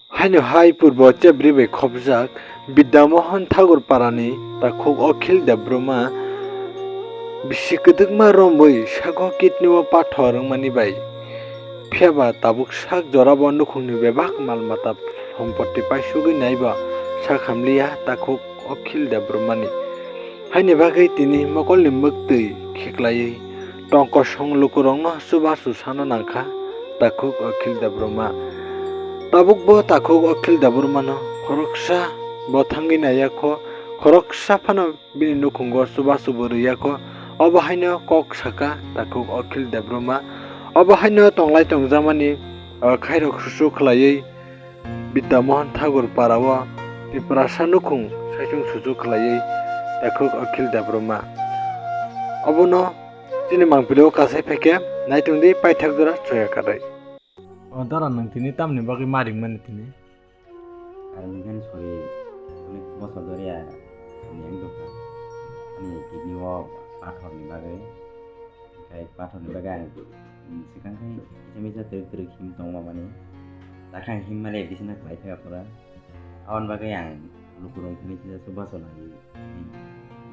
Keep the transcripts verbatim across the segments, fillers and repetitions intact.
Haino hai purbo chebri bai khopjak Bidya Mohan Thakur parani takhuk Akhil Debbarma bisi kwdwkma romwi sago kidney o pathor wngmani bai. Phiyaba tabuk sak jorabo nukhungni bebak mal mata sompoti paisugwi naibo sak hamliya takhuk Akhil Debbarmani. Haini bagwi tini mokolni mwktwi khiklaiwi tongkosong lukurokno chubachu sana nangkha takhuk Akhil Debbarma. Tabukbo takhuk Akhil Debbarmano khoroksa bo thangwi naiyakho, khoroksa phano bini nukhungo chubachu bo rwiyakho. Obo haino kok saka takhuk Akhil Debbarma. Obo haino tonglai tongjakmani, ah, khairok susu khlaiwi Bidya Mohan Thakur parao Tiprasa nukhung saichung suchuk khlaiwi takhuk Akhil Debbarma. Obono chini mangpili o kasai phaikhe naitongdi paithak jora choya kadai. O dara, nwng tini tamni bagwi ma ringmani tini? Ang nungkhe sorry, onek bosor doriya hamya wng tongkha. Ani kidney o pathor ni bagwi. Tei pathor ni bagwi ang, mm, swkang khe kisa misa twrwk twrwk him tongo mani. Takha ang him mani bisina khlai kha pura. Aboni bagwi ang lukurok thani kisa chubachu nai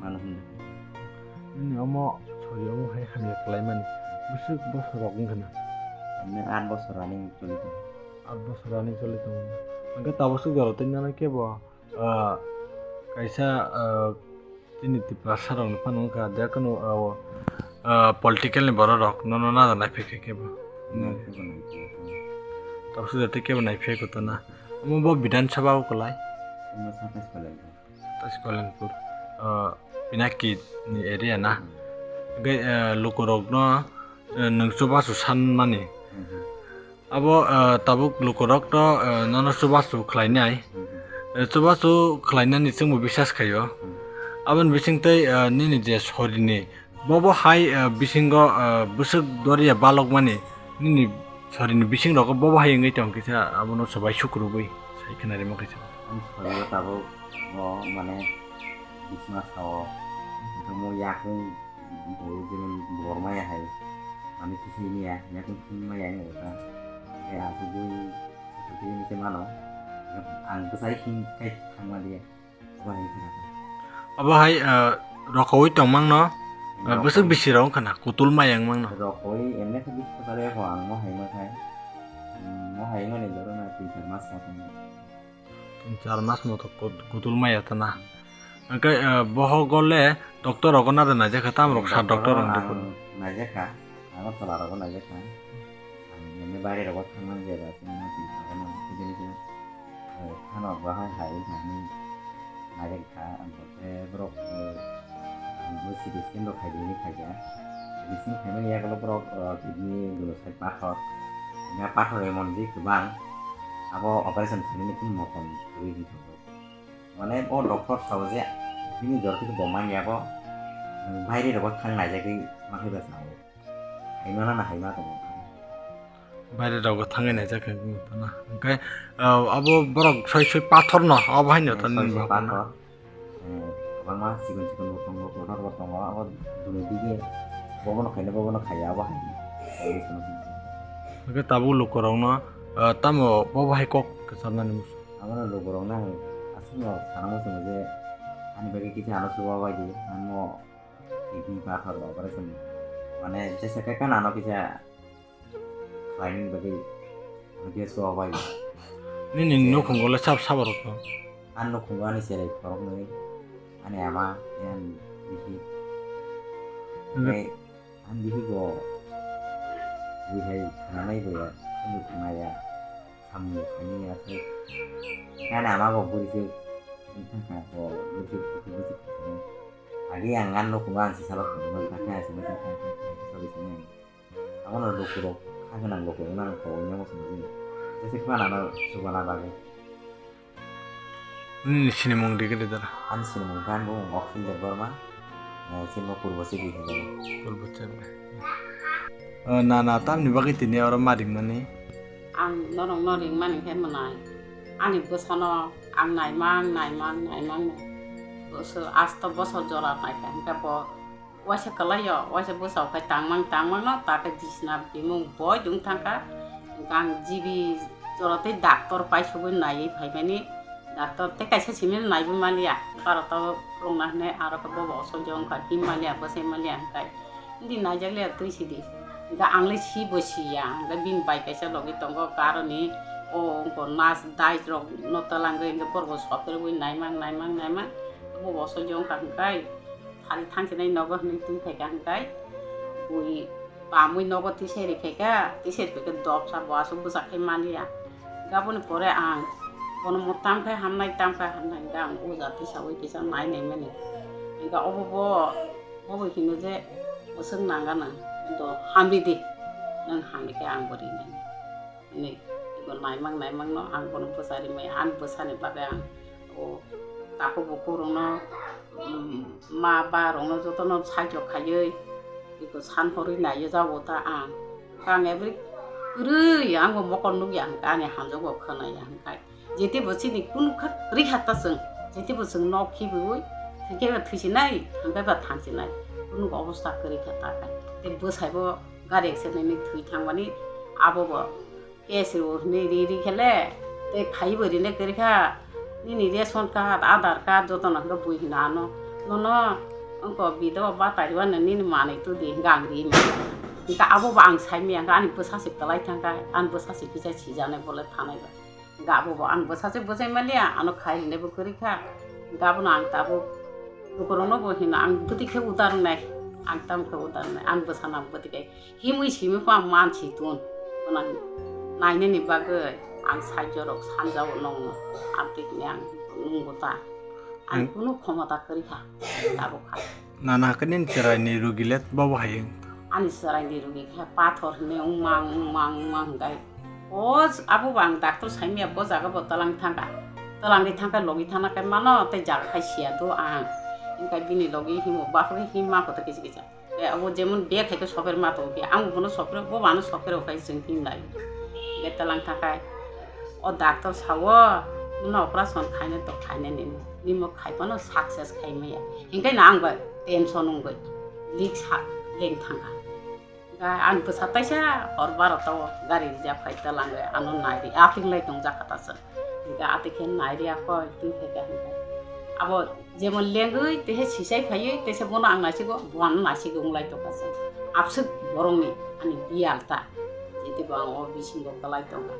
mano hwnwi. Nini omo sori omo hai hamya khlai mani. Bwswk bosor rok wngkha na? Emne aat bosor running choli tongo. Aat bosor running choli tongo. Hwnkhe tabuk swk jora twi nani kebo, ah, kaisa, ah, Chini Tiprasa rokni phano wngkha, je kunu, ah, ah, political ni borok rok nono naja naiphai khe kebo. Naiphai bo naiphai khe. Tabuk sujati kebo naiphai khe koto na. Omo bo Bidhan Sabha o kwlai. Omo Satais Kalyapur. Satais Kalyapur, ah, Pinaki ni area na. Hmm. Hwnkhe, ah, lukurokno, ah, nwng chubachu sanmani. Hmm. Abo, ah, tabuk lukurok to, ah, nono chubachu khlainai. Hmm. Eh, chubachu khlainani chwngbo bisas khaio. Hmm. Aboni bisingtwi, ah, nini je sorini bobo hai, ah, bisingo, ah, bwswk doriya balokmani nini sorini bising rogo bobo hai wngwi tong kisa abono swbai sukrubwi sai khna rima kisa. Ani sorio tabuk o mane bisma sao, omo yakung Bo jemon bor maya hai, mane kisini ya, yakung sini maya yang kota. Hai asugwi, seperti ini ke mano, ang besai sing kai thangma dia, wahai kena. Abo hai, eh, rokowi tongmang no, eh, besok bisi rong kana, kutul maya yang mang no. Rokowi, emne ke bisi kota dia ko ang mo hai ma khai. Hmm, mo hai ma ni joro na tin char mas sa tong. Tin char mas moto kut-, kutul maya tana. Hwnkhe, eh, bohok gole doctor rogo nada naijakha, tam rok sir doctor rok ang dukhu. Naijakha, ang tola rogo naijakha. Ang emne baire rogo thangmani jeba, chini mati rogo nang, chini chini, eh, khano bahai hai hai ni naijakha, ang khe borok, eh, ang bo C T scan rok khai di hinwi khaikha. C T scan khaimani yagulo borok, eh, kidney dulo side pathor. Nga pathor emon je kwbang, abo operation khainani kunu motom kwrwi hinwi tongo. Mane o doctor sao je bini jor khe bo manya bo, nwng baire rogo thang naijagwi ma khe ba sao. Haima na haima tongo. Baire rogo thangwi naijak khe wngwi tongna. Hwnkhe, ah, abo borok soi soi pathor no, abo haino. Hmm, to soi nini soi bapano. Pathor. Eh, kwbangma chikon chikon bo tongo, kotor bo tongo, abo dunu dige bobono khaina, bobono khaiya, abo hai. Hwnkhe tabuk lukurokno, ah, tamo bobo hai kok kwcharnani muchung? Abono lukurokno ang aswkno sana muchungo je ani bagwi kisa ano chubabai di, ano kidney pathor operation, mane jesa khe khana ano kisa khlainani bagwi ano kisa chubabai di. Nini nukhungo le sab sabo rok no? Ani nukhungo ani cherai khoroknwi, ani ama, ani bihik. Hwnkhe tei Ang bihik bo bui hai khnanai bo ya, ang bo khna ya, samung bo khainai ya khe. Gana ama bo buri se wng thang kha, bo buri se kuthuk bwswk khainai. Agi ang ani nukhungo ang sisalo khna kha, kha, kha, kha, kha, kha, kha, kha, kha, kha. Abono lukurok kha gwnang lukurok nang kowai nang swngjini. Jese khna nang chubana bagwi. Nini sinimung di gede dara. Ani sinimung khe ani bumung Akhil Debbarma, eh, chini bo Purbo Chebri hinwi. Purbo Chebri. Eh, na, na, tamni bagwi tini oro ma ringmani? Ang norokno ringmani khe mwnai. Ani bwsano ang naimang, naimang, naimang no. Bwswk asto bosor jora naikha, hwnkhe bo waisa kwlaio, waisa bwsao khai tangmang tangmangno, ta khe bisna bimung boi dung thangkha, hwnkhe ang G B Jora tei doctor pai sugwi naiwi phaimani, doctor tei kaisa simi naiwi maliya, baro to rwngna hwnwi aro khe bobo osojo wngkha, him maliya, bwsai maliya hwnkhai. Hindi naijak liya twi sidi. Hwnkhe ang le si bo siya, hwnkhe bini bai kaisa logi tongo, karoni o wngkha nurse dai rok no twlangwi hwnkhe borok bo sopirwi naimang, naimang, naimang, bobo osojo wngkha hwnkhai. Thani thangsinai nogo hwnwi twi phaikha hwnkhe bui bamwi nogo tiseri phaikha, tiseri phaikha dopsa bo aswk bwsa khai maliya. Hwnkhe aboni pore ang bono mo tamkhe hamnai, tamkhe hamnai hwnkhe ang o jati sawi kisa nai naimani. Hwnkhe obo bo, obo hino je bwswk nangana do hamri di, nwng hamri khe ang bo rinani. Hwnwi ego naimang naimangno ang bono bwsa rimai, ani bwsani bagwi ang o takhuk bukhuk rokno, um, ma ba rokno jotono saichok khaiwi eko san horwi naiyo jago ta ang. Ang every kwrwi ang bo mokol nukya hwnkhe ani hamjakgo khwnaya hwnkhe. Jete bo chini kunu kha kwrwi kha ta chwng, jete bo chwng nok khibiwi thwikhe ba thwisinai, thangkhe ba thangsinai, kunu obostha kwrwi kha ta khai. Tei bwsai bo gari accident ni thwi thangmani abo bo case rw hwnwi ri ri khe le, tei phaiwi bo rinai kwrwi kha, nini ration card, Aadhaar card joto no hwnkhe bui hino ano, nono wngkha bidhoba bata rwya no nini manwi tudi hwnkhe ang ri manya. Hwnkhe abo bo ang sai manya, hwnkhe ani bwsa se kwlai thangkha, ani bwsa se kisa sijaknai bole thanai ba. Hwnkhe abo bo ang bwsa se bwsai maliya, ano khai rinai bo kwrwi kha, hwnkhe abono ang tabuk lukurokno bo hino ang bwtwi khe udar wngnai, ang tamo khe udar wngnai, ang bwsano ang bwtwi khe. Himwi simi pha man si tun. Bono nainani bagwi ang saijo rok sanjao nongno. Abdi hwnwi ang nungbo ta. Ang Ang kunu khomota kwrwi kha. Tabuk kha. Nana khe nini chwraini rugi le bobo hai wng. Ani chwraini rugi khe pathor hwnwi wngmang, wngmang, wngmang hwnkhe. O abo bo ang doctor saimya bo jaga bo twlang thangkha. Twlangwi thangkha logi thana khe mano tei jaga khai siya do ang. Wngkha bini logi himo baphuri himma kota kisa kisa. Eh, abo jemon bek hai khe soper ma tongo khe, ang bono soper, bo bono soper o khai chwng himlai. Bek talang thakai, o doctor sao, "Nono operation khaina to khaina nini, nimo khai phano success khai maya." Hinkhe no ang bai tension wngwi lik sa leng thangkha. Ga ang bwsa taisa hor baro ta o gari rijak phai talang ano nai ri, ating lai tong jak kha ta chwng. Hinkhe ating khe nai ri akhoi twi phai kha hinkhe. Abo Jemon lengwi teisa sisai phaiwi teisa bono ang naisigo, bo ano naisigo wng lai tongkha se. Abswk borokni ani biyal ta. Jete bo ang o bisingo kwlai tongkha.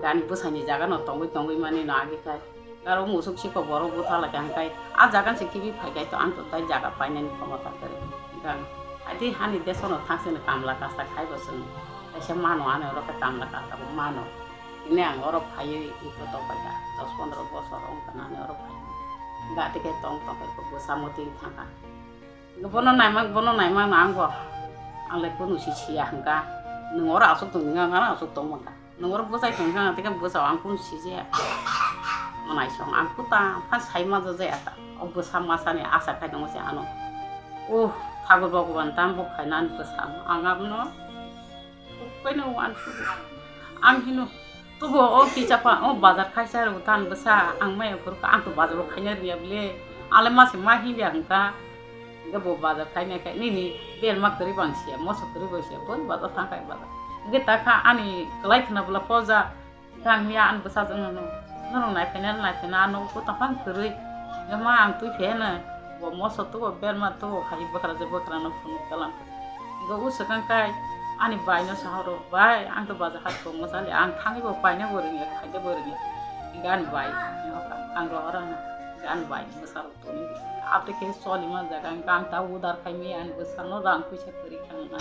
Gani bwsani jaga no tongwi tongwi mani no agi khai. Aro musuk siko borok butha lai kha hwnkhe a jaga se kibi phai khai to ang to tai jaga painani khomota kwrwi. Hwnkhe ang adi hani desono thangsini kamla kasta khai bo chwng kaisa mano ani oro khe kamla kasta bo mano. Hwnwi ang oro phaiwi iko tongkha, dos pondro bosor wngkha nani oro phaiwi. Gati khe tong tong khe bwsa mwtwi thangkha. Bono naimang, bono naimang no ang bo. Ang le kunu si siya hwnkha. Nwng oro aswk tong, nwng oro aswk tong mankha. Nwng oro bwsai tong kha, tei khe bwsa ang kunu si jaya. Mwnaisong ang kuta phan sai ma jaya ta. O bwsa masani asa khai tongo se ano. Uh, Thakur Bhagwan tam bo khainani bwsa ang abono. Upaino uan kudu. Ang hino, tubo o kichapa, o bazar khaisa rw tan bwsa, ang maya phuru kha, ang to bazar o khaina rwya bwle. Ale mase ma hinbya hwnkha. Hwnkhe bo bazar khaina khe, nini berma kwrwi bang siya, moso kwrwi bo siya, boni bazar thang khai bazar. Hwnkhe ta kha ani kwlai khna bwla poja. Kang ya an bwsa jwk no, norok nai phaina, nai phaina ano ko tongphang kwrwi. Hwnkhe ma ang twi pheno, bo moso tubo, berma tubo, khai bwkra je bwkra no phunuk kalam. Hwnkhe o swkang kai ani bai no sahoro, "Bai, ang to baja hat kong masa le, ang thangwi bo paina bo ringya, khaida bo ringya." Hwnkhe ani bai no ang rohor ano, hwnkhe ani bai no bwsa rok toni. Abte khe soli man jaga, hwnkhe ang ta udar khai mi ani bwsa no rang puisa kwrwi khang na.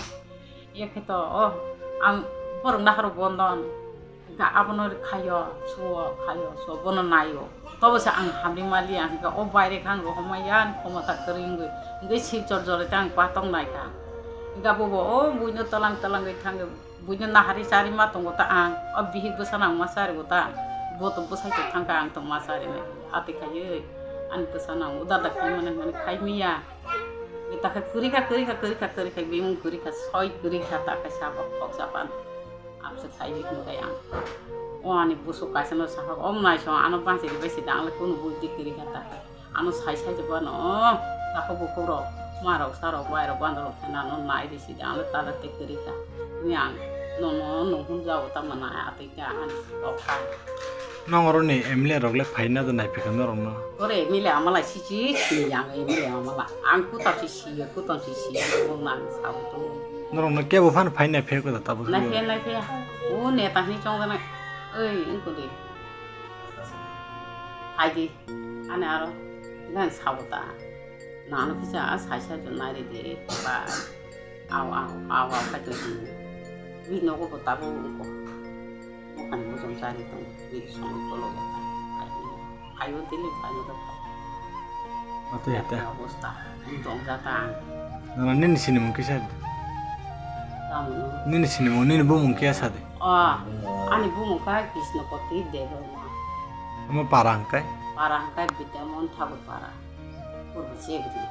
Yakhe to, oh, ang borok naharo bondon. Hwnkhe abono khaio, suo, khaio, suo, bono naio. Tobo se ang hamri maliya, hwnkhe o baire khe ang rohormaiya, ani khomota kwrwi wngwi. Hwnkhe Silchar jora tei ang patong naikha. Hwnkhe abobo o buino twlang twlangwi thangwi, buino nahari chari ma tongo ta ang. O bihik bwsano ang ma charigo ta. Bo to bwsai tong thangkha, ang to ma charinai. Ati khaiwi ani bwsano ang uda da khaimani hwnmani khaimiya. Takhe kwrwi kha, kwrwi kha, kwrwi kha, kwrwi kha, bimung kwrwi kha, soi kwrwi kha, takhe sabo khoksa pan. Abse khai bikung kai ang. O ani busuk kaisa no sahok, om nai song ano bangsi ribai sida, ang le kunu buddhi kwrwi kha takhe. Ano sai sai jeba no, takhe bukhuk rok, ma rok, sa rok, bai rok, banda rok, thena ano nai ri sida, ang le tala te kwrwi kha. Ni ang Nono nung hun jao ta mana atwi ka ani okha. Nong oro ni M L A rok le phaina da nai phikha norok no. Ore M L A amala sisi sini yang M L A amala. Ang kutam sisi, kutam sisi, ang nang sao to. Norok no kebo phan phaina phe ko da tabuk. Nai phe, nai phe. O neta ni chong da nai. Oi, ang ko de. Hai di. Ani aro. Nang sao ta. Nano kisa a sai sai to nai de de. Ba. Aw, aw, aw, aw, kaitor hinwi. Bini nogo bo tabuk wngkha. Buphani bujong chari tongo. Bini songwi tolo bo ta. Phaiwi, phaiwi tili phaiwi tongkha. Ate, ate. Obostha. Wng tong jata ang. Nana nini sinimung kisa de? Tamoni. Nini sinimung, nini bumung kisa de? O, ani bumung kha Krishnopati Debbarma. Omo para hwnkhe? Para hwnkhe Bidyamohan Thakur para. Purbo Chebri.